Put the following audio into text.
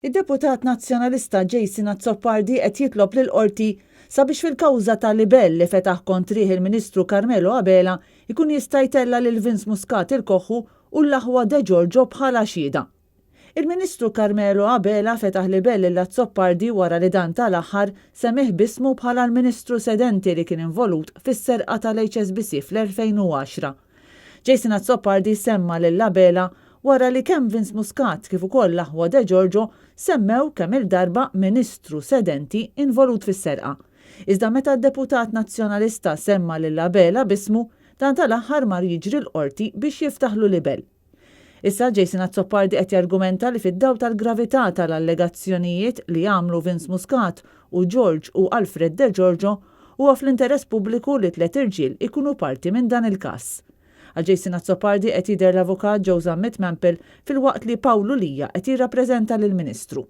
Id-deputat Nazzjonalista Jason Azzopardi qed jitlob lill-Qorti sabiex fil-kawża ta' libell li fetaħ kontrih il-Ministru Carmelo Abela jkun jista' jtella' lil Vince Muscat il-Koħħu u l-aħwa De Giorgio bħala xhieda. Il-Ministru Carmelo Abela fetaħ libell lil Azzopardi wara li dan tal-aħħar semmieh b'ismu bħala l-Ministru sedenti li kien involut fis-serqa tal-HSBC fl-2010. Jason Azzopardi semma lil Abela wara li kemm Vince Muscat kif ukoll l-aħwa De Giorgio semmew kemm-il darba Ministru sedenti involut fis-serqa. Iżda meta d-deputat Nazzjonalista semma lil Abela b'ismu, dan tal-aħħar mar jiġri l-Qorti biex jiftaħlu libell. Issa Jason Azzopardi qed jargumenta li fid-dawl tal-gravità tal-allegazzjonijiet li għamlu Vince Muscat u George u Alfred De Giorgio, huwa fl-interess pubbliku li t-tliet irġiel ikunu parti minn dan il-każ. Għal Jason Azzopardi qed jidher l-Avukat Joe Zammit Mampel filwaqt li Pawlu Lia qed jirrappreżenta lill-Ministru.